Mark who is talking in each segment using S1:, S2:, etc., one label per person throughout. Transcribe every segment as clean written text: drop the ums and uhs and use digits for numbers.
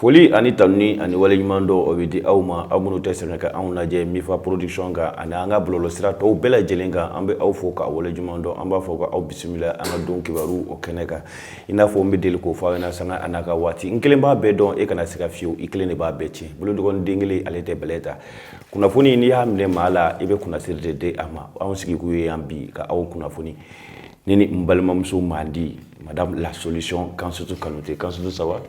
S1: Foli ani tanuni ani waleɲuman dɔn, o bɛ di aw ma, aw minnu tɛ sɛgɛn ka anw lajɛ Mifa Production kan ani an ka bɔlɔlɔsira tɔw bɛɛ lajɛlen kan. An bɛ aw fo k'a waleɲuman dɔn. An b'a fɔ ka aw bisimila an ka don kibaru o kɛnɛ kan. I n'a fɔ n bɛ deli k'o fɔ aw ɲɛna sanga a n'a ka waati, n kelen b'a bɛɛ dɔn, e kana siga fiyewu, i kelen de b'a bɛɛ tiɲɛ. Bolodɔgɔnin den kelen, ale tɛ bɛlɛ ta. Kunnafoni, n'i y'a minɛ maa la, i bɛ kunnasiri de di a ma. Anw sigikun ye yan bi ka aw kunnafoni, ne ni n balimamuso mandi, madame la solution, Kansutu Kanute. Kansutu, ça va?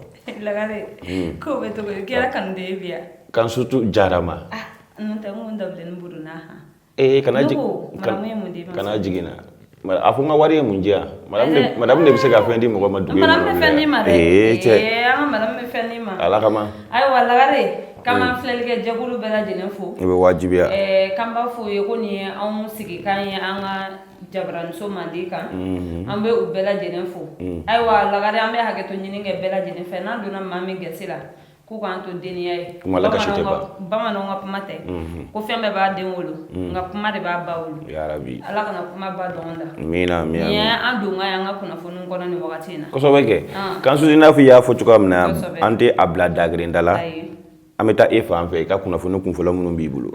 S2: Lagare, ko bɛ cogo di? Kɛra Kanute ye bi yan.
S1: Kansutu jarama.
S2: Ah, n'o tɛ, n ko n dabilennin buduna han.
S1: Ee, kana
S2: Ne ko, madame ye mun di ma?
S1: Kana jiginna. A fɔ n ka wari ye mun di yan? Madame de bɛ se ka fɛn di mɔgɔ ma dugu in
S2: Madame
S1: kɔnɔ.
S2: bɛ fɛn d'i ma dɛ.
S1: Ee, cɛ.
S2: Ee, an ka madame bɛ fɛn d'i ma.
S1: Ala kama.
S2: Ayiwa Lagare, k'an b'an filɛlikɛ jɛkulu bɛɛ lajɛlen fo.
S1: O bɛ wajibiya.
S2: K'an b'a f'u ye ko nin ye anw sigikan ye an ka jabaraniso mandi kan. An bɛ u bɛɛ lajɛlen fo. Ayiwa Lagare, an bɛ hakɛto ɲini kɛ bɛɛ lajɛlen fɛ n'an donna maa min gasi la, k'u k'an to deniya ye.
S1: Kuma la gasi tɛ ban.
S2: Bamananw ka kuma tɛ ko fɛn bɛɛ b'a den wolo, nka kuma de b'a ba wolo.
S1: Yarabi.
S2: Ala kana kuma ba dɔn da.
S1: Amina, amina.
S2: Nin ye an donkan ye an ka kunnafoniw kɔnɔ nin wagati in na.
S1: Kosɛbɛ kɛ. Kansutu, i n'a fɔ i y'a fɔ cogoya min na, an tɛ a bila dagirinda la.
S2: Ayi.
S1: An bɛ taa e fan fɛ, i ka kunnafoni kunfɔlɔ minnu b'i bolo.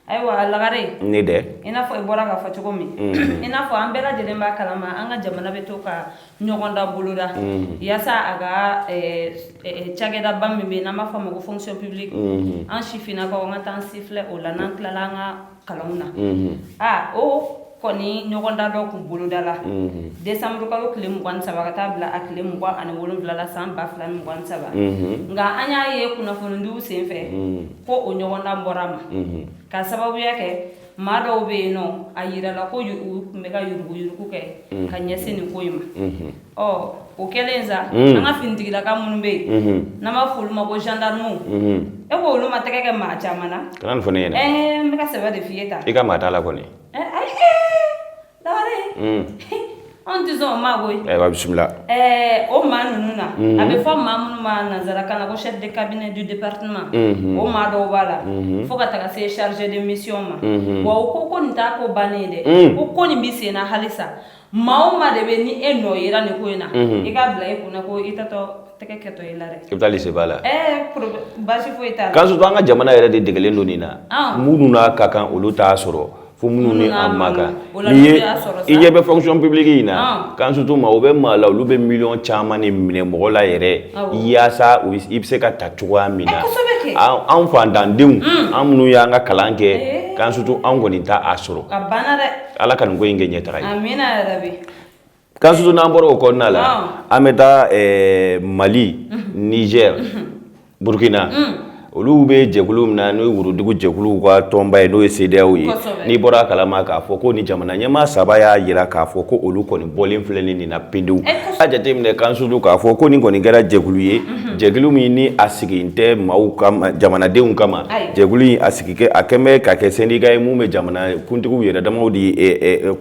S2: Ayiwa Lagare.
S1: Ne dɛ.
S2: I n'a fɔ i bɔra k'a fɔ cogo min, i n'a fɔ an bɛɛ lajɛlen b'a kalama, an ka jamana bɛ to ka ɲɔgɔndan boloda yaasa a ka cakɛdaba min bɛ yen n'an b'a fɔ a ma ko fonction publique, an sifinnakaw an ka taa an sifilɛ o la n'an tilala an ka kalanw na. Aa, o kɔni ɲɔgɔndan dɔ kun boloda la décembre kalo tile 23 ka taa bila a tile 27 la san 2023. Nka an y'a ye kunnafonidiw senfɛ ko o ɲɔgɔndan bɔra a ma ka sababuya kɛ maa dɔw bɛ yen nɔ, a yirala ko u tun bɛ ka yuruguyurugu kɛ ka ɲɛsin nin ko in ma. Ɔ, o kɛlen sa, an ka finitigilaka minnu bɛ yen n'an b'a fɔ olu ma ko gendarmew, e ko olu ma tɛgɛ kɛ maa caman na.
S1: Kana nin fɔ ne ɲɛna.
S2: Ɛɛ, n bɛ ka sɛbɛ de f'i ye tan.
S1: I ka maa t'a la kɔni.
S2: Ayi, Lagare, anw tɛ sɔn o ma koyi.
S1: Ayiwa, bisimila.
S2: Ɛɛ, o maa ninnu na, a bɛ fɔ maa minnu ma nanzarakan na ko chef de cabinet du département, o maa dɔw b'a la fo ka taga se chargé de mission ma. Wa o ko nin t'a ko bannen ye dɛ, ko nin bɛ sen na halisa. Maa o maa de bɛ ni e nɔ yera nin ko in na, i k'a bila i kunna ko i tatɔ tɛgɛ kɛtɔ i la dɛ.
S1: I bɛ taa lycée ba la.
S2: Ɛɛ, baasi foyi t'a la.
S1: Kansutu, an ka jamana yɛrɛ de degelen don nin na. Minnu n'a ka kan, olu t'a sɔrɔ, fo minnu ni a ma kan. N'i ye i ɲɛ bɛ fonction publique in na, Kansutu, ma o bɛ maa la, olu bɛ miliyɔn caman de minɛ mɔgɔ la yɛrɛ yaasa i bɛ se ka ta cogoya min na. Anw fantandenw, an minnu y'an ka kalan kɛ, Kansutu, anw kɔni t'a a sɔrɔ.
S2: A banna dɛ.
S1: Ala ka nin ko in kɛ ɲɛtaga ye.
S2: Amina yarabi.
S1: Kansutu, n'an bɔra o kɔnɔna la, an bɛ taa Mali, Niger, Burkina. Olu bɛ jɛkulu min na, n'o ye worodugu jɛkuluw ka tɔnba ye, n'o ye CEDEAO ye. N'i bɔra a kalama k'a fɔ ko ni jamana ɲɛmaa saba y'a jira k'a fɔ ko olu kɔni bɔlen filɛ nin na pewu. A jateminɛ, Kansutu, k'a fɔ ko nin kɔni kɛra jɛkulu ye, jɛkulu min ni a sigi tɛ maaw kama, jamanadenw kama. Jɛkulu in a sigi kɛ, a kɛn bɛ ka kɛ syndicat ye mun bɛ jamana kuntigiw yɛrɛ damaw de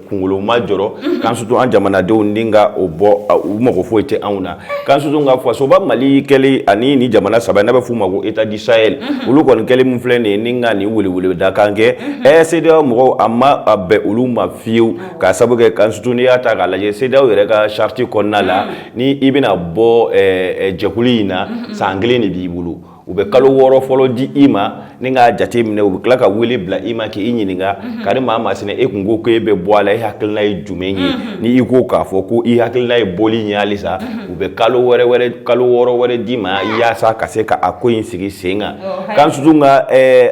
S1: kunkolo ma jɔrɔ. Kansutu, an jamanadenw ni ka o bɔ, u mago foyi tɛ anw na. Kansutu, ka fasoba Mali kɛlen ani ni jamana saba n'a bɛ f'u ma ko État du Sahel, olu kɔni kɛlen min filɛ nin ye, ni ka nin welewelemadakan kɛ, CEDEAO mɔgɔw, a ma a bɛn olu ma fiyewu, k'a sababu kɛ, Kansutu, n'i y'a ta k'a lajɛ CEDEAO yɛrɛ ka charte kɔnɔna la, ni i bɛna bɔ jɛkulu in na, san kelen de b'i bolo. U bɛ kalo 6 fɔlɔ di i ma ni k'a jate minɛ, u bɛ tila ka wele bila i ma k'i ɲininka: kari maa masina, e kun ko k'e bɛ bɔ a la, e hakilina ye jumɛn ye? Ni i ko k'a fɔ ko i hakilina ye bɔli ye halisa, u bɛ kalo 6 wɛrɛ d'i ma yaasa ka se ka a ko in sigi sen kan. Kansutu, nka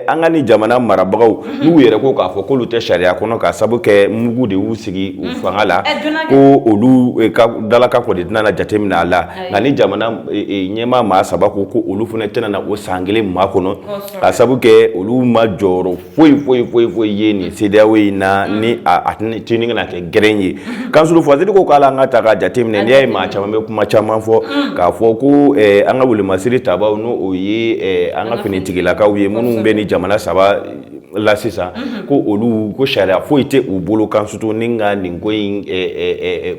S1: an ka ni jamana marabagaw n'u yɛrɛ ko k'a fɔ k'olu tɛ sariya kɔnɔ, k'a sababu kɛ mugu de y'u sigi u fanga la, ko olu ka dalaka kɔni tɛna jateminɛ a la. Nka ni jamana ɲɛmaa maa saba ko ko olu fana tɛna na o san kelen maa kɔnɔ, k'a sababu kɛ olu ma jɔyɔrɔ foyi foyi foyi foyi ye nin CEDEAO in na, ni a tɛ ni kana kɛ gɛrɛn ye. Kansutu, Fasiri ko k'ala an ka ta k'a jateminɛ, n'i y'a ye maa caman bɛ kuma caman fɔ k'a fɔ ko an ka welemasiri tabaw, n'o o ye an ka finitigilakaw ye minnu bɛ ni jamana saba la sisan, ko olu ko sariya foyi tɛ u bolo, Kansutu, ni ka nin ko in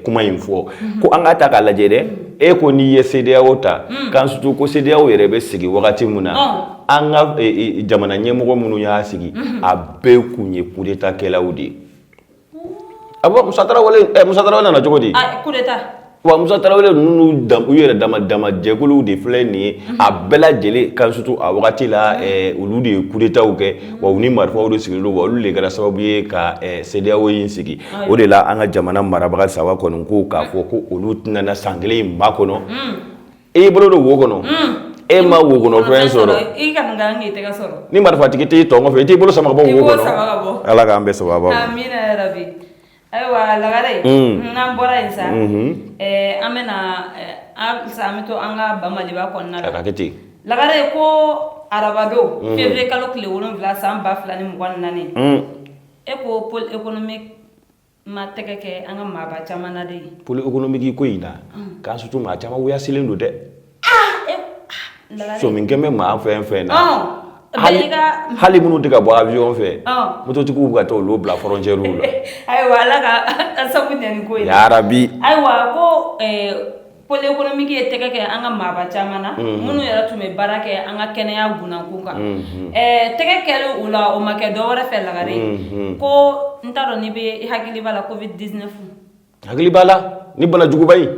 S1: kuma in fɔ ko an ka ta k'a lajɛ dɛ. E ko n'i ye CEDEAO ta, Kansutu, ko CEDEAO yɛrɛ bɛ sigi wagati min na, an ka jamana ɲɛmɔgɔ minnu y'a sigi, a bɛɛ kun ye coup d'état kɛlaw de ye. A bɔ Musa Tarawele, Musa Tarawele nana cogo di?
S2: Coup d'état.
S1: Wa Musa Tarawele ninnu u yɛrɛ dama dama jɛkuluw de filɛ nin ye, a bɛɛ lajɛlen kan, surtout a wagati la, olu de ye coup d'état kɛ, wa u ni marifaw de sigilen don, wa olu de kɛra sababu ye ka CEDEAO in sigi. O de la, an ka jamana marabaga saba kɔni ko k'a fɔ ko olu tɛna na san kelen in makɔnɔ. E y'i bolo don wo kɔnɔ, e ma wo kɔnɔ fɛn sɔrɔ.
S2: I ka kan k'i tɛgɛ sɔrɔ.
S1: Ni marifatigi t'i tɔ kɔfɛ, i t'i bolo sama ka bɔ
S2: I
S1: wo
S2: b'o
S1: kɔnɔ.
S2: sama ka bɔ.
S1: Ala k'an bɛɛ sababa ma.
S2: Amina yarabi. Ayiwa Lagare, n'an bɔra yen sa, an bɛna halisa an bɛ to an ka Bamaliba kɔnɔna
S1: A
S2: la.
S1: ka kɛ ten.
S2: Lagare, ko arabado, février kalo tile 7, san 2024, e ko pôle économique ma tɛgɛ kɛ an ka maaba caman na de ye.
S1: Pôle économique ko in na k'an surtout maa caman wuyasilen don dɛ.
S2: Lagare.
S1: Sɔmi kɛn bɛ maa fɛn fɛn na,
S2: bɛɛ
S1: hali
S2: n'i ka
S1: hali minnu tɛ ka bɔ avion fɛ, mototigiw bɛ ka taa olu bila frontière la.
S2: Ayiwa, Ala ka an sabu ɲɛ nin ko in na.
S1: Yarabi.
S2: Ayiwa, ko pôle économique ye tɛgɛ kɛ an ka maaba caman na, minnu yɛrɛ tun bɛ baara kɛ an ka kɛnɛya gunnakun kan. Tɛgɛ kɛlen o la, o ma kɛ dɔwɛrɛ fɛ Lagare, ko n t'a dɔn n'i bɛ i hakili b'a la, Covid 19.
S1: Hakili b'a la, ni bana juguba in.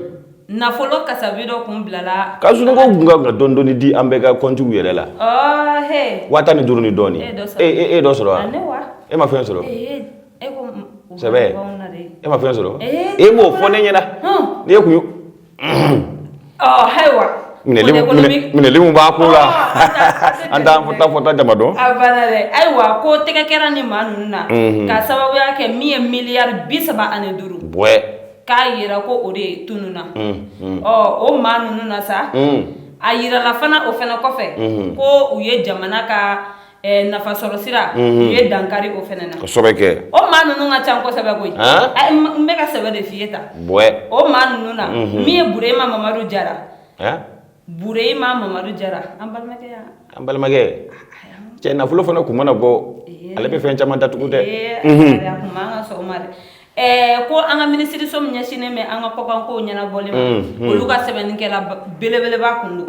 S2: Nafolo kasabi dɔ kun bilala.
S1: K'a sunɔgɔ kun kan ka dɔɔni dɔɔni di an bɛɛ ka compte yɛrɛ la.
S2: Ɔ he.
S1: 15 ni dɔɔni.
S2: E ye dɔ sɔrɔ.
S1: E ye dɔ sɔrɔ wa?
S2: A, ne wa.
S1: E ma fɛn sɔrɔ.
S2: Ee, e ko o
S1: Sɛbɛ.
S2: b'anw na de.
S1: E ma fɛn sɔrɔ.
S2: Ee,
S1: E m'o fɔ ne ɲɛna. Ni e kun ye
S2: Ɔ ayiwa.
S1: minɛli
S2: Pôle économique
S1: minɛli mun b'a ko la,
S2: Ɔ,
S1: an t'an fɔta fɔta jama dɔn.
S2: A banna dɛ. Ayiwa, ko tɛgɛ kɛra ni maa ninnu na ka sababuya kɛ min ye miliyari 35,
S1: bɔɛ
S2: k'a yira ko o de tununna. Ɔ, o maa ninnu na sa, a yirala fana o fana kɔfɛ ko u ye jamana ka nafasɔrɔ sira, u ye dankari o fana na.
S1: Kosɛbɛ kɛ.
S2: O maa ninnu ka ca kosɛbɛ koyi.
S1: Han?
S2: Ayi, n bɛ ka sɛbɛ de f'i ye tan.
S1: Bɔɛ.
S2: O maa ninnu na, min ye Burema Mamadu Jara.
S1: Han.
S2: Burema Mamadu Jara, an balimakɛ yan.
S1: An balimakɛ cɛ, nafolo fana kun mana bɔ, ale bɛ fɛn caman datugu dɛ.
S2: Ee, a kun man ka sɔn o ma dɛ. Ko an ka minisiriso min ɲɛsinnen bɛ an ka kɔkankow ɲɛnabɔli ma, olu ka sɛbɛnnikɛla belebeleba kun don.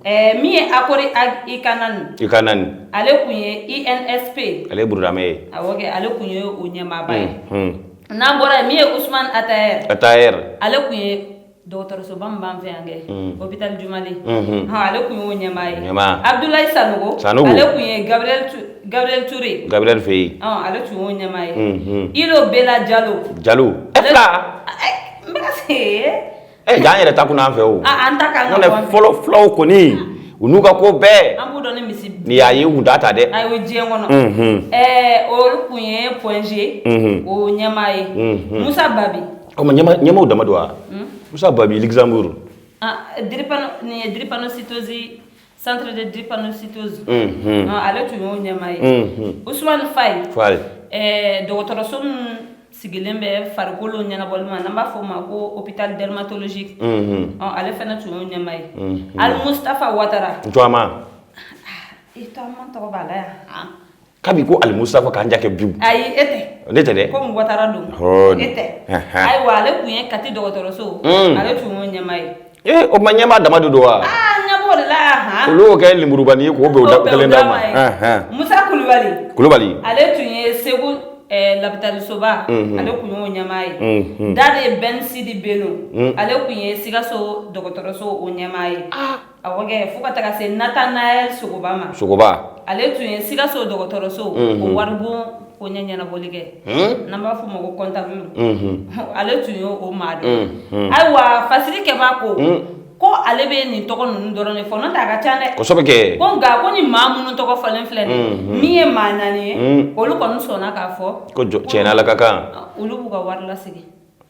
S2: Min ye Akori Ikanan.
S1: I ka nani.
S2: Ale kun ye INSP.
S1: Ale ye burudamɛ ye.
S2: Awɔ kɛ, ale kun ye o ɲɛmaaba ye. N'an bɔra yen, min ye Usman Atayer.
S1: Atayer.
S2: Ale kun ye dɔgɔtɔrɔsoba min b'an fɛ yan kɛ, hôpital Jumalen, hɔn, ale kun y'o ɲɛmaa ye.
S1: Ɲɛmaa.
S2: Abdoulaye Sanogo.
S1: Sanogo.
S2: Ale kun ye Gabriel Touré.
S1: Gabriel fɛ yen.
S2: Ɔn, ale tun y'o ɲɛmaa ye. Ilo Bela Jalo.
S1: Jalo e fila.
S2: N bɛ ka se.
S1: Ɛ, ja an yɛrɛ ta kun an fɛ o.
S2: Ah, an ta kan ka
S1: N'o tɛ,
S2: bɔ an fɛ.
S1: fɔlɔ fulaw kɔni, u n'u ka ko bɛɛ.
S2: An b'u dɔn ni misi.
S1: N'i y'a ye, u kun t'a ta dɛ.
S2: Ayi, o diɲɛ kɔnɔ. Olu kun ye Point G o ɲɛmaa ye. Musa Babi.
S1: O ma ɲɛma ɲɛmaw dama don wa? Musa Babi, Luxembourg.
S2: Ah, drépano, nin ye drépanocytose, centre de drépanocytose. Ah, ale tun y'o ɲɛmaa ye. Ousmane Faye.
S1: Faye.
S2: Dɔgɔtɔrɔso min sigilen bɛ farikolo ɲɛnabɔli ma, n'an b'a fɔ o ma ko hôpital dermatologique. Ɔ, ale fana tun y'o ɲɛmaa ye. Al Mustafa Watara.
S1: N to a ma.
S2: I to an ma tɔgɔ b'a la yan. Ah.
S1: Kabi ko Ali Mustafa k'an ja kɛ biw.
S2: Ayi, e tɛ.
S1: Ne tɛ dɛ.
S2: Komi Watara don.
S1: Hɔn.
S2: E tɛ.
S1: Ahan.
S2: Ayiwa, ale kun ye Kati dɔgɔtɔrɔso. Ale tun y'o ɲɛmaa ye.
S1: Ee, o ma ɲɛmaa dama de don wa?
S2: Ah, ɲɛ b'o de la han.
S1: Olu y'o kɛ lenburubani ye k'o bɛn o da kelen d'a ma.
S2: ye.
S1: Ahan.
S2: Musa Kulubali.
S1: Kulubali.
S2: Ale tun ye Segu lapitalisoba, ale kun y'o ɲɛmaa ye. Dade Ben Sidi Beno, ale kun ye Sikaso dɔgɔtɔrɔso o ɲɛmaa ye. Awɔ kɛ, fo ka taga se Nathanaël Sogoba ma.
S1: Sogoba.
S2: Ale tun ye Sikaso dɔgɔtɔrɔso o waribon ko ɲɛ ɲɛnabɔli kɛ, n'an b'a fɔ o ma ko comptable, ale tun ye o maa dɔ ye. Ayiwa, Fasiri Kɛba ko ko ale bɛ nin tɔgɔ ninnu dɔrɔn de fɔ, n'o tɛ a ka ca dɛ.
S1: Kosɛbɛ kɛ.
S2: Ko nka ko ni maa minnu tɔgɔ fɔlen filɛ nin ye, min ye maa naani ye, olu kɔni sɔnna k'a fɔ.
S1: Ko tiɲɛ Ala ka kan.
S2: Olu b'u ka wari lasegin.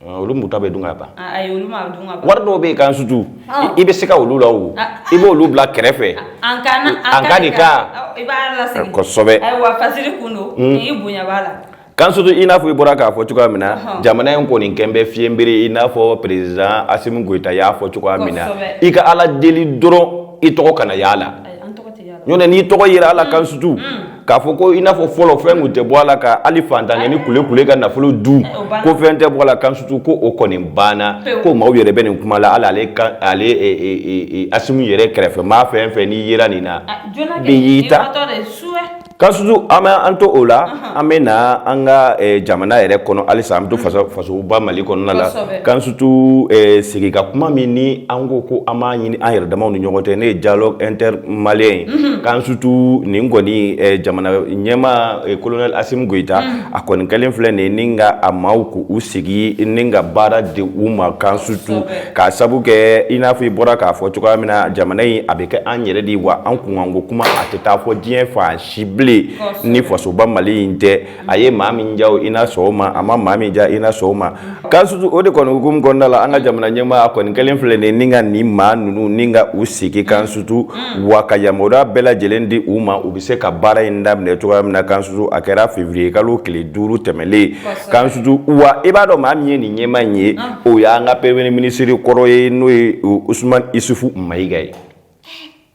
S1: Ah, olu muta bɛ dun ka ban.
S2: Ah, ayi, olu ma dun ka ban.
S1: Wari dɔw bɛ yen k'an sutu.
S2: Ah.
S1: I bɛ se ka olu la o.
S2: Ah.
S1: I b'olu bila kɛrɛfɛ.
S2: An ka na.
S1: En cas de cas.
S2: I b'a lasegin.
S1: Kosɛbɛ.
S2: Ayiwa, Fasiri kun don, i bonya b'a la.
S1: Kan sutu, i n'a fɔ i bɔra k'a fɔ cogoya min na,
S2: Ɔhɔn.
S1: jamana in kɔni kɛn bɛ fiyenbere, i n'a fɔ président Assimi Goïta y'a fɔ cogoya min na.
S2: Kosɛbɛ.
S1: I ka Ala deli dɔrɔn, i tɔgɔ kana y'a la.
S2: Ayi, an tɔgɔ tɛ y'a la.
S1: Ɲɔntɛ n'i tɔgɔ yera a la, kan sutu, k'a fɔ ko i n'a fɔ fɔlɔ fɛn kun tɛ bɔ a la, ka hali fantankɛ ni kule kule ka nafolo dun,
S2: O banna.
S1: ko fɛn tɛ bɔ a la, kan sutu, ko o kɔni banna.
S2: Pewu.
S1: Ko maaw yɛrɛ bɛ nin kuma la, hali ale kan ale Assimi yɛrɛ kɛrɛfɛ maa fɛn fɛn n'i yera nin na,
S2: Ah, joona kɛ
S1: bɛ y'i
S2: i
S1: ta
S2: bɔtɔ de suwɛ.
S1: Kansutu, an bɛ an to o la, an bɛ na an ka jamana yɛrɛ kɔnɔ halisa, an bɛ to fasoba Mali kɔnɔna la. Kansutu, sigi ka kuma min ni an ko ko an b'a ɲini an yɛrɛ damaw ni ɲɔgɔn cɛ, ne ye dialogue intermalien ye. Kansutu, nin kɔni, jamana ɲɛmaa colonel Assimi Goïta, a kɔni kɛlen filɛ nin ye ni ka a maaw k'u sigi ni ka baara di u ma. Kansutu, k'a sabu kɛ i n'a fɔ i bɔra k'a fɔ cogoya min na, jamana in a bɛ kɛ an yɛrɛ de ye, wa an kunkanko kuma a tɛ taa fɔ diɲɛ fan si bilen ni fasoba Mali in tɛ. A ye maa min ja, i na sɔn o ma, a ma maa min ja, i na sɔn o ma. Kansutu, o de kɔni hukumu kɔnɔna la, an ka jamana ɲɛmaa a kɔni kɛlen filɛ nin ni ka nin maa ninnu ni ka u sigi. Kansutu, wa ka yamaruya bɛɛ lajɛlen di u ma, u bɛ se ka baara in daminɛ cogoya min na. Kansutu, a kɛra février kalo tile 5 tɛmɛlen. Kansutu, wa i b'a dɔn maa min ye nin ɲɛmaa in ye, o y'an ka premier ministre kɔrɔ ye, n'o ye Ousmane Issoufou Maïga ye.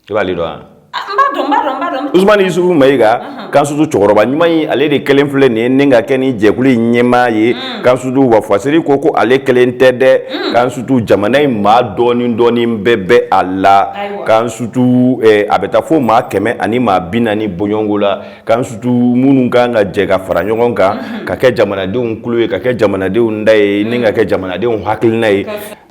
S1: I b'ale dɔn wa?
S2: N b'a dɔn, n b'a dɔn, n b'a dɔn.
S1: Ousmane Issoufou Maïga, Kansutu, cɛkɔrɔba ɲuman in, ale de kɛlen filɛ nin ye ni ka kɛ ni jɛkulu in ɲɛmaa ye. Kansutu, wa fasiri ko ko ale kelen tɛ dɛ. Kansutu, jamana in maa dɔɔni dɔɔni bɛɛ bɛ a la. Kansutu, a bɛ taa fo maa 140 bɔɲɔgɔnko la. Kansutu, minnu kan ka jɛ ka fara ɲɔgɔn kan ka kɛ jamanadenw kulo ye, ka kɛ jamanadenw da ye, ni ka kɛ jamanadenw hakilina ye.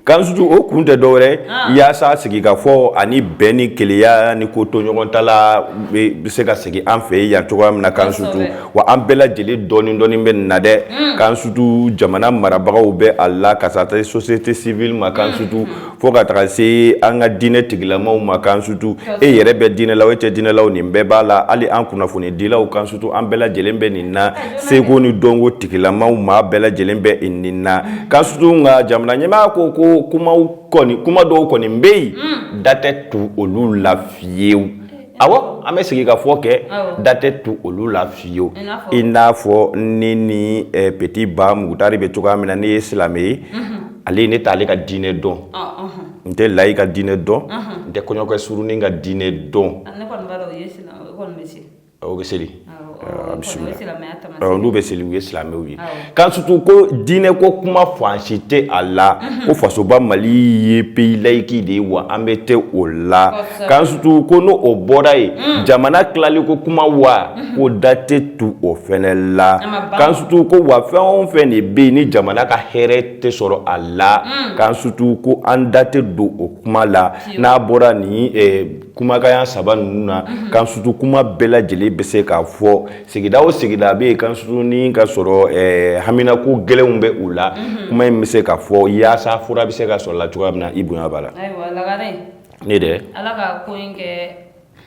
S1: Kansutu, o kun tɛ dɔwɛrɛ yaasa sigi ka fɔ ani bɛn ni kelenya ni ko to ɲɔgɔn ta la bɛ se ka segin an fɛ yan cogoya min na. Kansutu, wa an bɛɛ lajɛlen dɔɔni dɔɔni bɛ nin na dɛ. Kansutu, jamana marabagaw bɛ a la, ka taa société civile ma. Kansutu, fo ka taga se an ka diinɛ tigilamaw ma. Kansutu, e yɛrɛ bɛ diinɛ la, o tɛ diinɛ la, nin bɛɛ b'a la, hali an kunnafonidilaw. Kansutu, an bɛɛ lajɛlen bɛ nin na, seko ni dɔnko tigilamaw, maa bɛɛ lajɛlen bɛ nin na. Kansutu, nka jamana ɲɛmaa ko ko kumaw kɔni, kuma dɔw kɔni bɛ yen, da tɛ tu olu la fiyewu. Awɔ, an bɛ sigi ka fɔ kɛ, da tɛ tu olu la fiyewu. I n'a fɔ ni Petit Ba Mugutari bɛ cogoya min na, ne ye silamɛ ye, ale ne t'ale ka diinɛ dɔn, n tɛ Layi ka diinɛ dɔn, n tɛ kɔɲɔkɛ surunin ka diinɛ dɔn. O bɛ seli, bisimila, n'u bɛ seli, u ye silamɛw ye. Kansutu, ko diinɛ ko kuma fan si tɛ a la, ko fasoba Mali ye pays laïque de ye, wa an bɛ tɛ o la. Kansutu, ko n'o o bɔra yen, jamana tilali ko kuma, wa ko da tɛ tu o fɛnɛ la. Kansutu, ko wa fɛn o fɛn de bɛ yen ni jamana ka hɛrɛ tɛ sɔrɔ a la, Kansutu, ko an da tɛ don o kuma la. N'a bɔra nin kumakanya saba ninnu na, Kansutu, kuma bɛɛ lajɛlen bɛ se k'a fɔ. Sigida o sigida bɛ yen, Kansutu, ni ka sɔrɔ haminako gɛlɛnw bɛ u la, kuma in bɛ se ka fɔ yaasa fura bɛ se ka sɔrɔ la cogoya min na. I bonya b'a la.
S2: Ayiwa Lagare.
S1: Ne dɛ.
S2: Ala ka ko in kɛ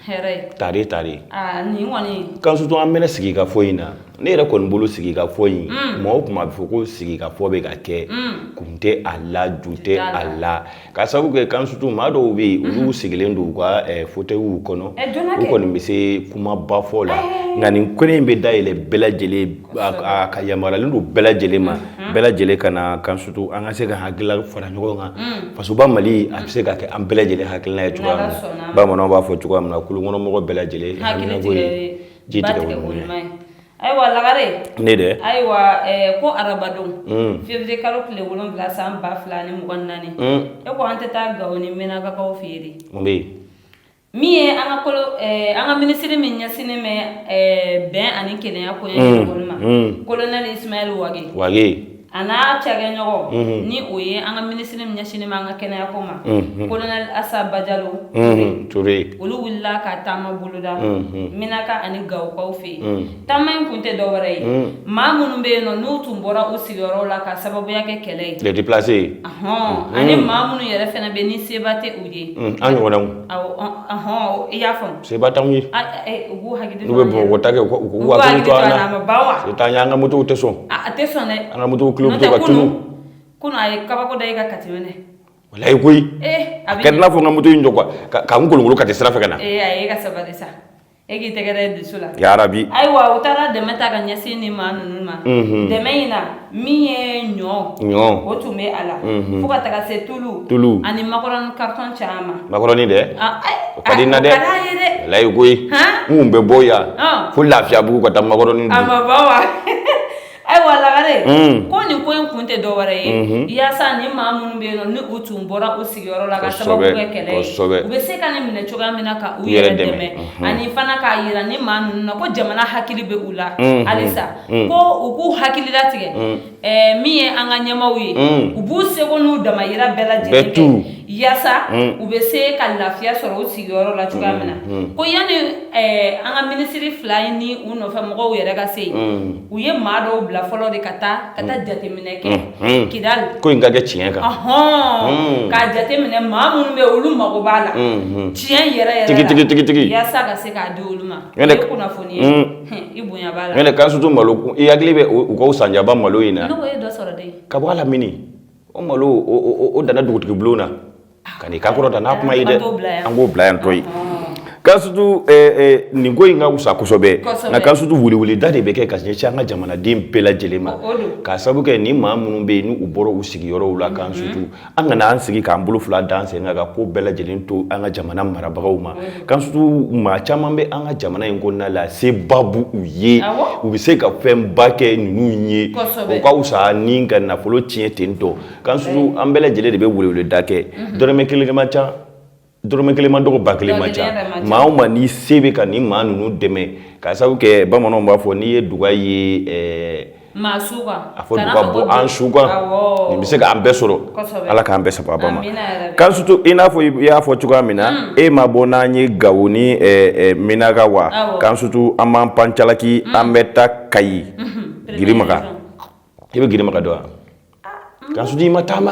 S2: hɛrɛ ye.
S1: Tare tare.
S2: Aa, nin kɔni.
S1: Kansutu, an bɛna sigi ka fɔ in na, ne yɛrɛ kɔni bolo, sigi ka fɔ in, maa o kuma a bɛ fɔ ko sigi ka fɔ bɛ ka kɛ, kun tɛ a la, ju tɛ a la, ka sababu kɛ, Kansutu, maa dɔw bɛ yen, olu sigilen don u ka fauteuilw kɔnɔ, u kɔni bɛ se kumaba fɔ la. Nka nin kɛnɛ in bɛ dayɛlɛ bɛɛ lajɛlen, a ka yamaruyalen don bɛɛ lajɛlen ma, bɛɛ lajɛlen ka na. Kansutu, an ka se ka hakilila fara ɲɔgɔn kan, fasoba Mali a bɛ se ka kɛ an bɛɛ lajɛlen hakilina ye cogoya min na. Bamananw b'a fɔ cogoya min na, kulukɔnɔmɔgɔ bɛɛ lajɛlen hakilinako ye ji tigɛ ko ɲuman ye.
S2: Ayiwa Lagare.
S1: Ne dɛ.
S2: Ayiwa, ko arabadon, février kalo tile 7 san 2024, e ko an tɛ taa Gawo ni Menakakaw fɛ yen de.
S1: Mun bɛ yen?
S2: Min ye an ka kolo an ka minisiri min ɲɛsinnen bɛ bɛn ani kelenya koɲɛ ɲɛnabɔli ma, colonel Ismaël Wagué.
S1: Wagué.
S2: A n'a cakɛɲɔgɔn, ni o ye an ka minisiri min ɲɛsinnen bɛ an ka kɛnɛyako ma, colonel Assa Badiallo
S1: Touré,
S2: olu wulila ka taama boloda Menaka ani Gawokaw fɛ yen. Taama in kun tɛ dɔwɛrɛ ye, maa minnu bɛ yen nɔ, n'u tun bɔra u sigiyɔrɔw la ka sababuya kɛ kɛlɛ ye.
S1: Les déplacés.
S2: Ani maa minnu yɛrɛ fana bɛ ni seba tɛ u ye.
S1: An ɲɔgɔnnaw.
S2: Awɔ, i y'a faamu.
S1: Seba t'anw ye.
S2: U k'u hakili
S1: to. N'u bɛ Bamakɔ ta kɛ, u k'u hakili to an na. A ma ban wa? Se t'an ye, an ka motow tɛ sɔn.
S2: A tɛ sɔn dɛ.
S1: An ka motow kilo bɛ to ka tunun.
S2: Kunun a ye kabako da i ka Kati minɛ.
S1: Walayi koyi. A kɛra i n'a fɔ n ka moto in jɔ quoi, ka n kolonkolon Kati sira fɛ ka na.
S2: Ee, a ye ka sabali sa. E k'i tɛgɛ da i dusu la.
S1: Yarabi.
S2: Ayiwa, u taara dɛmɛ ta ka ɲɛsin nin maa ninnu ma. Dɛmɛ in na, min ye ɲɔ, o tun bɛ a la, fo ka taga se tulu,
S1: tulu
S2: ani makɔrɔni carton caman.
S1: Makɔrɔni dɛ, o ka di n na dɛ.
S2: O ka d'a ye dɛ.
S1: Walayi koyi. N kun bɛ bɔ yan fo Lafiyabugu ka taa makɔrɔni dun.
S2: A ma ban wa? Ayiwa Lagare. Lagare, ko nin ko in kun tɛ dɔwɛrɛ ye, yaasa ni maa minnu bɛ yen nɔ, ni u tun bɔra u sigiyɔrɔ la ka sababu kɛ kɛlɛ ye, u bɛ se ka nin minɛ cogoya min na ka u yɛrɛ dɛmɛ, ani fana k'a yira ni maa ninnu na ko jamana hakili bɛ u la halisa, ko u k'u hakili latigɛ. Min ye an ka ɲɛmaaw ye, u b'u seko n'u damayira bɛɛ lajɛlen kɛ yaasa u bɛ se ka lafiya sɔrɔ u sigiyɔrɔ la cogoya min na. Ko yanni an ka minisiri fila in ni u nɔfɛ mɔgɔw yɛrɛ ka se yen, u ye maa dɔw bila fɔlɔ de ka taa jateminɛ kɛ Kidali.
S1: Ko in ka kɛ tiɲɛ kan.
S2: K'a jateminɛ maa minnu bɛ olu mago b'a la tiɲɛ yɛrɛ yɛrɛ la.
S1: Tigi tigi tigi.
S2: Yaasa ka se k'a di olu ma. O ye kunnafoni ye, i bonya b'a la.
S1: Ɲɛnɛ Kansutu malo, i hakili bɛ u ka Sanjaba malo in na.
S2: Ne ko e dɔ sɔrɔ de.
S1: Ka bɔ a la mini o malo o danna dugutigi bulon na ka n'i ka kɔrɔ da n'a kuma ye dɛ, an k'o bila yan tɔ ye. Kansutu nin ko in ka wusa kosɛbɛ, nka Kansutu weleweleda de bɛ kɛ ka ɲɛsin an ka jamanaden bɛɛ lajɛlen ma, k'a sababu kɛ ni maa minnu bɛ yen ni u bɔra u sigiyɔrɔw la. Kansutu, an kana an sigi k'an bolo fila d'an sen kan ka ko bɛɛ lajɛlen to an ka jamana marabagaw ma. Kansutu, maa caman bɛ an ka jamana in kɔnɔna la, seba b'u ye, u bɛ se ka fɛnba kɛ ninnu ye, o ka wusa ni ka nafolo tiɲɛ ten tɔ. Kansutu, an bɛɛ lajɛlen de bɛ weleweleda kɛ, dɔrɔmɛ kelen man ca, dɔrɔmɛ kelen man dɔgɔ, ba kelen man ca. Maa o maa n'i se bɛ ka nin maa ninnu dɛmɛ, k'a sababu kɛ bamananw b'a fɔ n'i ye duga ye
S2: maa su kan,
S1: a fɔ duga bɔ an su kan, nin bɛ se k'an bɛɛ sɔrɔ. Ala k'an bɛɛ sababa ma. Kansutu, i n'a fɔ i y'a fɔ cogoya min na, e ma bɔ n'an ye Gawo ni Menaka wa? Kansutu, an b'an pan calaki, an bɛ taa Kayi Girimaga. I bɛ Girimaga dɔn wa? Kansutu, i ma taama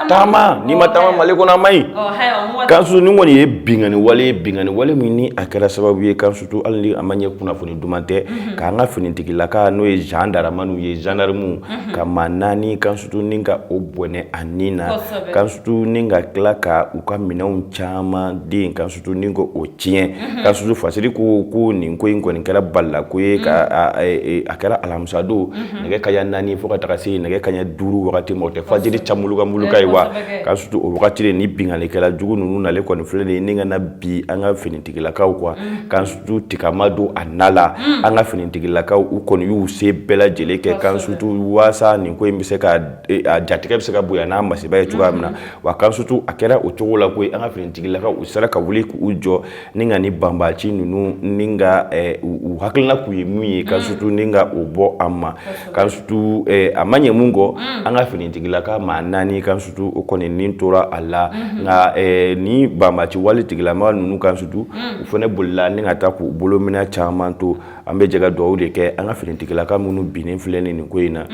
S1: taama, n'i ma taama Mali kɔnɔ a man ɲi. Kansutu, nin kɔni ye binkanni wale ye, binkanni wale min ni a kɛra sababu ye, Kansutu, hali ni a ma ɲɛ kunnafoni duman tɛ, k'an ka finitigilaka n'o ye gendarmew ye, gendarmew ka maa naani, Kansutu, ni ka o bɔnɛ a ni na. Kansutu, ni ka tila ka u ka minɛnw caman den, Kansutu, ni ko o tiɲɛ. Kansutu, Fasiri ko nin ko in kɔni kɛra balilako ye, ka a kɛra alamisa don nɛgɛ kaɲa 4 fo ka taga se nɛgɛ kaɲa 5 wagati ma, o tɛ fajiri camuluka muluka ye wa? Kansutu, o wagati de ni binkannikɛla jugu ninnu nalen kɔni filɛ nin ye, ni ka na bi an ka finitigilakaw quoi. Kansutu, tika ma don a na la, an ka finitigilakaw u kɔni y'u se bɛɛ lajɛlen kɛ, Kansutu, waasa nin ko in bɛ se ka a jatigɛ bɛ se ka bonya n'a masiba ye cogoya min na wa. Kansutu, a kɛra o cogo la koyi, an ka finitigilakaw u sera ka wuli k'u jɔ ni ka ni banbaci ninnu ni ka u hakilina k'u ye mun ye, Kansutu, ni ka o bɔ a ma. Kansutu, a ma ɲɛ mun kɔ, an ka finitigilaka maa naani, Kansutu, o kɔni nin tora a la, nka ni banbaci wale tigilama ninnu, Kansutu, u fana bolila ni ka taa k'u bolominɛ caman to. An bɛ jɛ ka dugawu de kɛ an ka finitigilaka minnu binnen filɛ nin ko in na,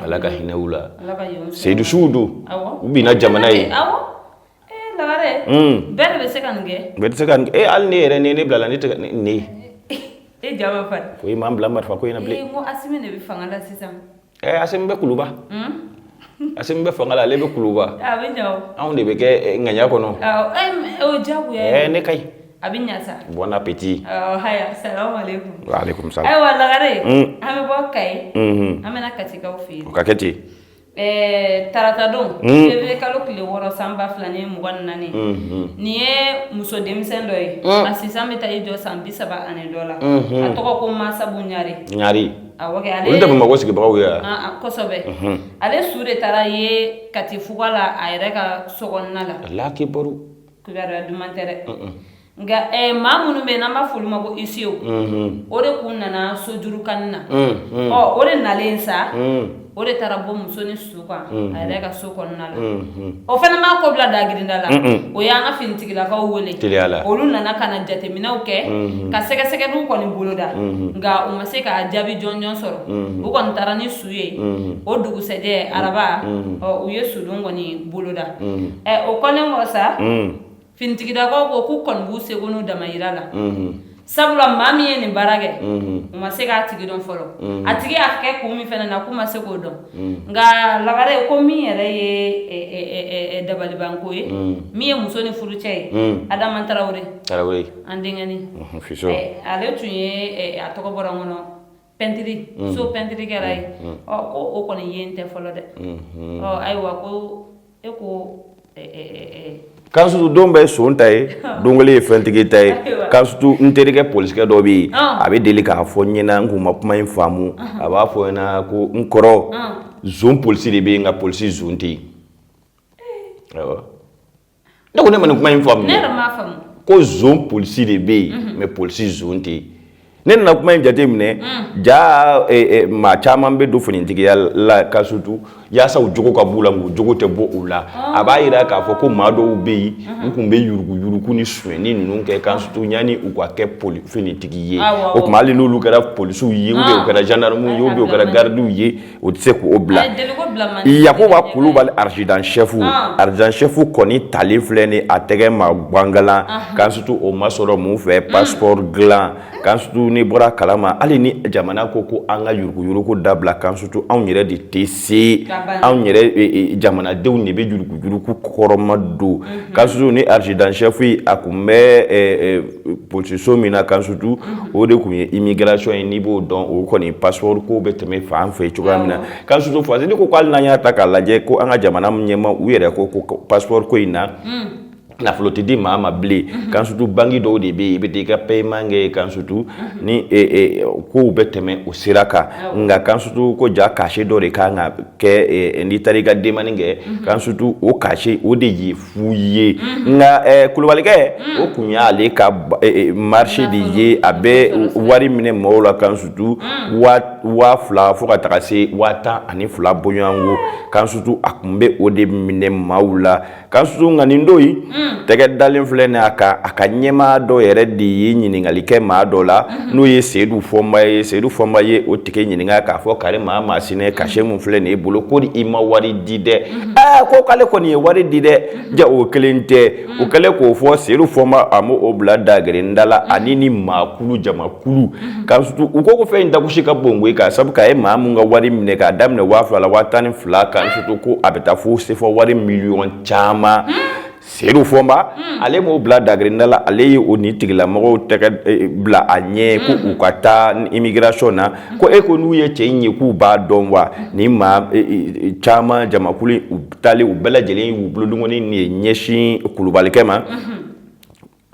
S1: Ala ka hinɛ u la. Seyidu suw don, u binna jamana ye.
S2: Lagare, bɛɛ de bɛ se ka nin kɛ.
S1: Bɛɛ tɛ se ka nin kɛ. Hali ne yɛrɛ, ne bilala ne tɛ ne.
S2: E ja ma fari.
S1: Ko i m'an bila marifa ko in na bilen.
S2: N ko Asimi de bɛ fanga la sisan.
S1: Asimi bɛ Kuluba. Asimi bɛ fanga la, ale bɛ Kuluba.
S2: A bɛ ɲa o.
S1: Anw de bɛ kɛ ŋaɲa kɔnɔ.
S2: Awɔ, o diyagoya ye.
S1: Ne ka ɲi.
S2: A bɛ ɲa sa.
S1: Bon appétit.
S2: Awɔ, haya, salamu aleykum.
S1: Wa aleykum salam.
S2: Ayiwa Lagare, an bɛ bɔ Kayi. An bɛna Katikaw fɛ yen.
S1: O ka kɛ ten.
S2: Tarata don, février kalo tile 6 san 2024, nin ye muso denmisɛn dɔ ye, a sisan bɛ taa i jɔ san 30 ani dɔ la, a tɔgɔ ko Masabu Ɲare.
S1: Ɲare.
S2: Awɔ kɛ, ale
S1: olu tɛ Bamakɔ sigibagaw ye wa?
S2: Kosɛbɛ. Ale su de taara ye Kati fuga la a yɛrɛ ka so kɔnɔna la.
S1: Ala kibaru.
S2: Kibaruya duman tɛ dɛ. Nka maa minnu bɛ yen n'an b'a fɔ olu ma ko huissier, o de kun nana sojuru kan na. Ɔ, o de nalen sa, o de taara bɔ muso ni su kan a yɛrɛ ka so kɔnɔna la. O fana m'a ko bila dagirinda la, o y'an ka finitigilakaw wele. Olu nana ka na jateminɛw kɛ, ka sɛgɛsɛgɛliw kɔni boloda, nka u ma se k'a jaabi jɔnjɔn sɔrɔ. U kɔni taara ni su ye o dugusɛjɛ araba. Ɔ, u ye sudon kɔni boloda. O kɔlen kɔ sa, finitigilakaw ko k'u kɔni b'u seko n'u damayira la, sabula maa min ye nin baara kɛ, u ma se k'a tigi dɔn fɔlɔ. A tigi y'a kɛ kun min fana na, k'u ma se k'o dɔn. Nka Lagare, ko min yɛrɛ ye dabalibanko ye, min ye muso ni furucɛ ye, Adama Tarawele, an denkɛni, ale tun ye, a tɔgɔ bɔra n kɔnɔ, pɛntiri, so pɛntiri kɛra ye. Ɔ, ko o kɔni ye n tɛ fɔlɔ dɛ. Ɔ ayiwa, ko e ko
S1: Kansutu don bɛɛ son ta ye, don kelen ye fɛntigi ta ye. Kansutu, n terikɛ polisikɛ dɔ bɛ yen, a bɛ deli k'a fɔ n ɲɛna, n kun ma kuma in faamu. A b'a fɔ n ɲɛna ko n kɔrɔ, zon polisi de bɛ yen, nka polisi zon tɛ yen. Awɔ, ne ko ne ma nin kuma in faamu.
S2: Ne yɛrɛ m'a faamu.
S1: Ko zon polisi de bɛ yen, mais polisi zon tɛ yen. Ne nana kuma in jate minɛ, ja maa caman bɛ don finitigiya la Kansutu yaasa u jogo ka b'u la, u jogo tɛ bɔ u la. A b'a jira k'a fɔ ko maa dɔw bɛ yen, u tun bɛ yuruguyurugu ni sonyɛni ninnu kɛ Kansutu yanni u ka kɛ finitigi ye. O tuma, hali n'olu kɛra polisiw ye, ou bien u kɛra gendarmew ye, ou bien u kɛra gardiw ye, o tɛ se k'o bila. Yakuba Kulubali, adjudant chef, adjudant chef kɔni talen filɛ ni a tɛgɛ ma gangalan Kansutu, o ma sɔrɔ mun fɛ? Passeport dilan. Kansutu, n'i bɔra kalama, hali ni jamana ko ko an ka yuruguyurugu dabila, Kansutu, anw yɛrɛ de tɛ se, anw yɛrɛ jamanadenw de bɛ yuruguyurugu kɔrɔma don. Kansutu, ni adjudant chef ye, a tun bɛ polisiso min na Kansutu, o de tun ye immigration ye. N'i b'o dɔn, o kɔni passeport ko bɛ tɛmɛ fan fɛ cogoya min na. Kansutu, Fasidi ko hali n'an y'a ta k'a lajɛ ko an ka jamana ɲɛmaa, u yɛrɛ ko ko passeport ko in na, nafolo tɛ di maa ma bilen. Kansutu, banque dɔw de bɛ yen, i bɛ taa i ka paiement kɛ Kansutu, ni kow bɛ tɛmɛ o sira kan. Nka Kansutu, ko ja cachet dɔ de kan ka kɛ n'i taara i ka demande kɛ Kansutu, o cachet o de ye fu ye. Nka Kulubalikɛ, o tun y'ale ka marché de ye, a bɛ wari minɛ mɔgɔw la Kansutu, 2000 fo ka taga se 12,000 bɔɲɔgɔnko. Kansutu, a tun bɛ o de minɛ maaw la Kansutu. Nka nin don in, tɛgɛ dalen filɛ nin a kan, a ka ɲɛmaa dɔ yɛrɛ de ye ɲininkali kɛ maa dɔ la, n'o ye Seyidu Fɔnba ye. Seyidu Fɔnba ye o tigi ɲininka k'a fɔ: kari maa Masina, cachet mun filɛ nin ye bolo, ko i ma wari di dɛ? Aa, ko k'ale kɔni ye wari di dɛ. Ja, o kelen tɛ. O kɛlen k'o fɔ, Seyidu Fɔnba, a m'o bila dagirinda la, ani ni maakulu jamakulu Kansutu. U ko ko fɛn in dagosi ka bon koyi, k'a sabu k'a ye maa mun ka wari minɛ k'a daminɛ 2000 la, 12,000 Kansutu, ko a bɛ taa fo sefa wari miliyɔn caman. Seyidu Fɔnba, ale m'o bila dagirinda la, ale ye o ni tigilamɔgɔw tɛgɛ bila a ɲɛ ko u ka taa immigration na, ko e ko n'u ye cɛ in ye k'u b'a dɔn wa. Ni maa caman jamakulu, u taalen, u bɛɛ lajɛlen y'u bolodengɔnni nin ɲɛsin Kulubalikɛ ma.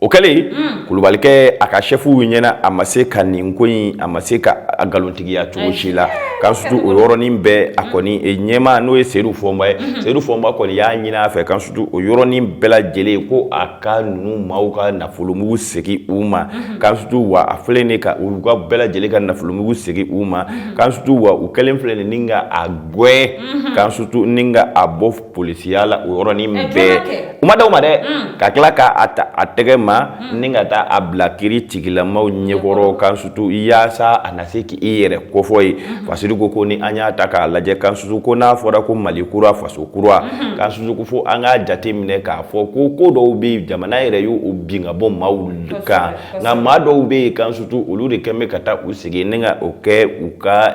S1: O kɛlen, Kulubalikɛ, a ka chefw ɲɛna, a ma se ka nin ko in, a ma se ka a nkalontigiya cogo si la Kansutu. O yɔrɔnin bɛɛ, a kɔni ɲɛmaa, n'o ye Seyidu Fɔnba ye, Seyidu Fɔnba kɔni y'a ɲini a fɛ Kansutu, o yɔrɔnin bɛɛ lajɛlen, ko a ka ninnu maaw ka nafolomugu segin u ma Kansutu. Wa a filɛ nin ka u ka bɛɛ lajɛlen ka nafolomugu segin u ma Kansutu. Wa u kɛlen filɛ nin ni ka a gɛn Kansutu, ni ka a bɔ polisiya la o yɔrɔnin bɛɛ. U ma da o ma dɛ, ka tila k'a ta a tɛgɛ ma ni ka taa a bila kiiri tigilamaw ɲɛkɔrɔ Kansutu, yaasa a na se k'i yɛrɛ kofɔ ye. Fasiri ko ko ni an y'a ta k'a lajɛ Kansutu, ko n'a fɔra ko Mali kura, faso kura Kansutu, ko fo an k'a jate minɛ k'a fɔ ko ko dɔw bɛ yen, jamana yɛrɛ y'o bin ka bɔ maaw kan. Nka maa dɔw bɛ yen Kansutu, olu de kɛn bɛ ka taa u sigi ni ka o kɛ u ka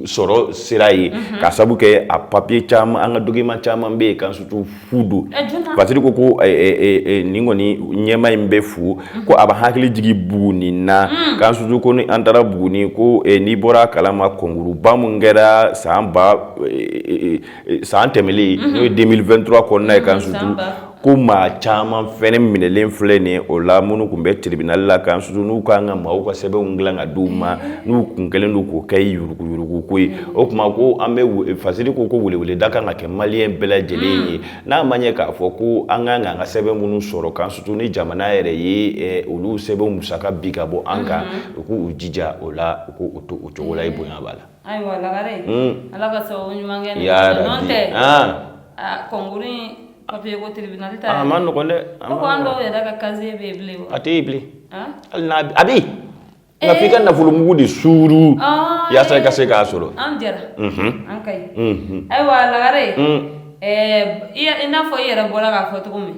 S1: sɔrɔ sira ye, ka sabu kɛ a papiye caman, an ka document caman bɛ yen Kansutu, fu don. Fasiri ko ko nin kɔni ɲɛma in bɛ fu, ko a bɛ hakili jigin Buguni na Kansutu, ko ni an taara Buguni, ko n'i bɔra a kalama, kɔnkuruba mun kɛra san ba san tɛmɛlen, n'o ye 2023 kɔnɔna ye Kansutu, ko maa caman fɛnɛ minɛlen filɛ nin o la, minnu tun bɛ tribunal la Kansutu, n'u kan ka maaw ka sɛbɛnw dilan ka d'u ma, n'u kun kɛlen don k'o kɛ yuruguyurugu ko ye. O tuma, ko an bɛ Fasiri ko ko weleweleda kan ka kɛ maliyɛn bɛɛ lajɛlen ye, n'a ma ɲɛ k'a fɔ ko an kan k'an ka sɛbɛn minnu sɔrɔ Kansutu, ni jamana yɛrɛ ye olu sɛbɛnw musaka bi ka bɔ an kan, u k'u jija o la, u k'u to o cogo la. I bonya b'a la.
S2: Ayiwa Lagare, Ala ka sababu ɲuman kɛ.
S1: N'o
S2: tɛ, concours in papier ko tribunal ta
S1: a ma nɔgɔn dɛ.
S2: Ko an dɔw yɛrɛ ka casier bɛ yen bilen wa?
S1: A tɛ yen bilen, hali n'a a bɛ yen, nka f'i ka nafolomugu de suuru yaasa i ka se k'a sɔrɔ.
S2: An jɛra an ka ɲi. Ayiwa Lagare, i n'a fɔ i yɛrɛ bɔra k'a fɔ cogo min,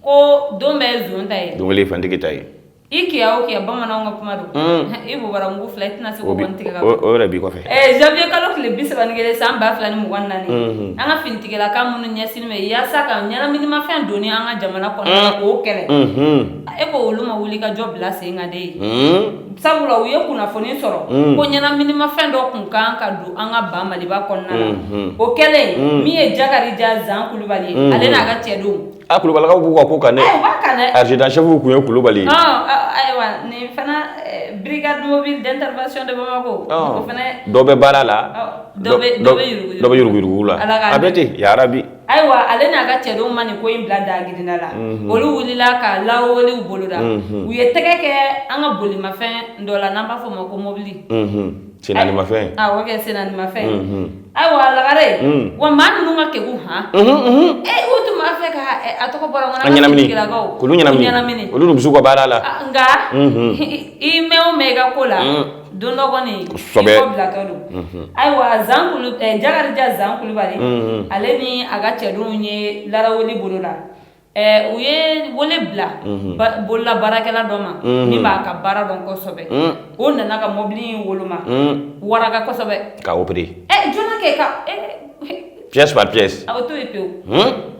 S2: ko don bɛɛ ye zon ta ye,
S1: don kelen fɛntigi ta ye.
S2: I kiya o kiya, bamananw ka kuma don, i bobara mugu fila, i tɛna se k'o kɔni tigɛ ka
S1: bɔ. O yɛrɛ b'i kɔfɛ.
S2: Janvier kalo tile 31 san 2024, an ka finitigilaka minnu ɲɛsinnen bɛ yaasa ka ɲɛnaminimafɛn donni an ka jamana kɔnɔ k'o kɛlɛ, e ko olu ma wuli ka jɔ bila sen kan de ye, sabula u ye kunnafoni sɔrɔ ko ɲɛnaminimafɛn dɔ kun kan ka don an ka ba Maliba kɔnɔna la. O kɛlen, min ye Jakarija Zan Kulubali ye, ale n'a ka cɛdenw
S1: A Kulubalikaw b'u ka ko kan dɛ.
S2: U b'a kan dɛ.
S1: Adjudant chef kun ye Kulubali ye.
S2: Ayiwa, nin fana, brigade mobile d'intervention de Bamako, o fana.
S1: Dɔ bɛ baara la.
S2: Dɔ bɛ dɔ bɛ yurugu.
S1: Dɔ bɛ yuruguyurugu la. A bɛ ten yarabi.
S2: Ayiwa, ale n'a ka cɛdenw ma nin ko in bila dagirinda la. Olu wulila ka lawalew boloda. U ye tɛgɛ kɛ an ka bolimafɛn dɔ la n'an b'a fɔ o ma ko mobili.
S1: Sennaanimafɛn.
S2: Awɔ kɛ, sennaanimafɛn. Ayiwa Lagare, wa maa ninnu ka kegu han, u tun b'a fɛ ka, a tɔgɔ bɔra n kɔnɔ.
S1: An ɲɛnamini, k'olu ɲɛnamini, olu dun bɛ s'u ka baara la.
S2: Nka i mɛn o mɛn i ka ko la, don dɔ kɔni i kɔ bilatɔ don. Ayiwa, Zankulu, Jakarija Zan Kulubali, ale ni a ka cɛdenw ye laraweli boloda. U ye wele bila bolola baarakɛla dɔ ma min b'a ka baara dɔn kosɛbɛ. O nana ka mobili in woloma waraka kosɛbɛ.
S1: Ka opérer.
S2: Joona kɛ ka
S1: Pièce par pièce.
S2: A o to yen pewu.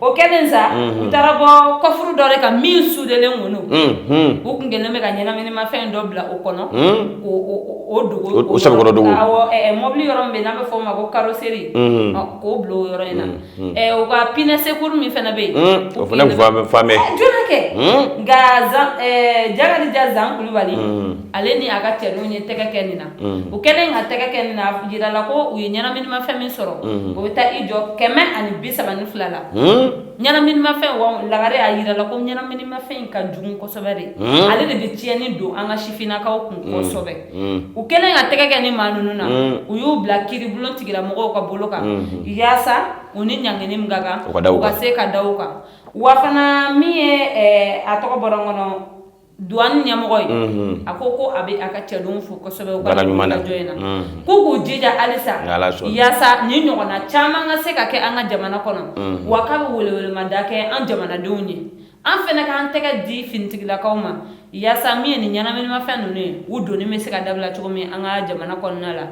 S2: O kɛlen sa, u taara bɔ coffre dɔ de kan min sudelen kun don. U kun kɛlen bɛ ka ɲɛnaminimafɛn dɔ bila o kɔnɔ k'o dogo.
S1: O sɛbɛkɔrɔ dogo.
S2: Awɔ, mobili yɔrɔ min bɛ yen n'an bɛ fɔ o ma ko carrosserie, k'o bila o yɔrɔ in na. U ka pneu secours min fana bɛ yen.
S1: O fana kun fan bɛɛ.
S2: Joona kɛ. Nka Jakarija Zan Kulubali, ale ni a ka cɛdenw ye tɛgɛ kɛ nin na. U kɛlen ka tɛgɛ kɛ nin na, a jirala ko u ye ɲɛnaminimafɛn min sɔrɔ, o bɛ taa i jɔ 132 la. Ɲɛnaminimafɛn wa Lagare, a jirala ko ɲɛnaminimafɛn in ka jugu kosɛbɛ de. Ale de bɛ tiɲɛni don an ka sifinnakaw kun kosɛbɛ. U kɛlen ka tɛgɛ kɛ ni maa ninnu na, u y'u bila kiiribulon tigilamɔgɔw ka bolo kan, yaasa u ni ɲangini min ka kan, u ka se ka da u kan. Wa fana, min ye, a tɔgɔ bɔra n kɔnɔ, douane ɲɛmɔgɔ ye, a ko ko a bɛ a ka cɛdenw fo kosɛbɛ u ka wulikajɔ in na, k'u k'u jija halisa yaasa nin ɲɔgɔnna caman ka se ka kɛ an ka jamana kɔnɔ. Wa k'a bɛ welewelemada kɛ an jamanadenw ye, an fana k'an tɛgɛ di finitigilakaw ma, yaasa min ye nin ɲɛnaminimafɛn ninnu ye, u donni bɛ se ka dabila cogo min an ka jamana kɔnɔna la.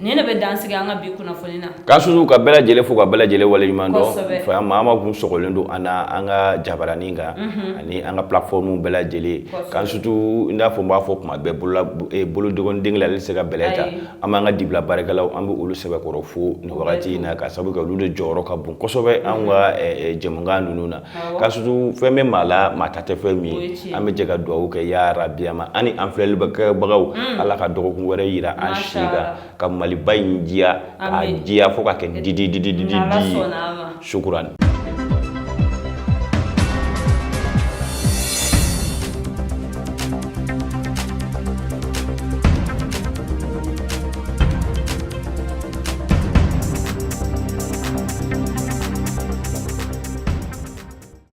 S2: Nin de bɛ dan sigi an ka bi kunnafoni na.
S1: K'a susu ka bɛɛ lajɛlen fo, ka bɛɛ lajɛlen waleɲuman dɔn. Fa maa ma kun sɔgɔlen don an na, an ka jabaranin kan ani an ka plateforme bɛɛ lajɛlen kan, surtout i n'a fɔ n b'a fɔ kuma bɛɛ, bolola bolodɔgɔnin den kelen ale tɛ se ka bɛlɛ ta. An b'an ka dibila baarakɛlaw, an bɛ olu sɛbɛkɔrɔ fo nin wagati in na, ka sababu kɛ olu de jɔyɔrɔ ka bon kosɛbɛ an ka jɛmukan ninnu na. Ka surtout fɛn bɛ maa la, maa ta tɛ fɛn min ye. An bɛ jɛ ka dugawu kɛ ya rabi ma ani an filɛlibagaw, Ala ka dɔgɔkun wɛrɛ yira an si kan, ka Maliba in diya, k'a diya fo ka kɛ didi didi didi di. Sukuran.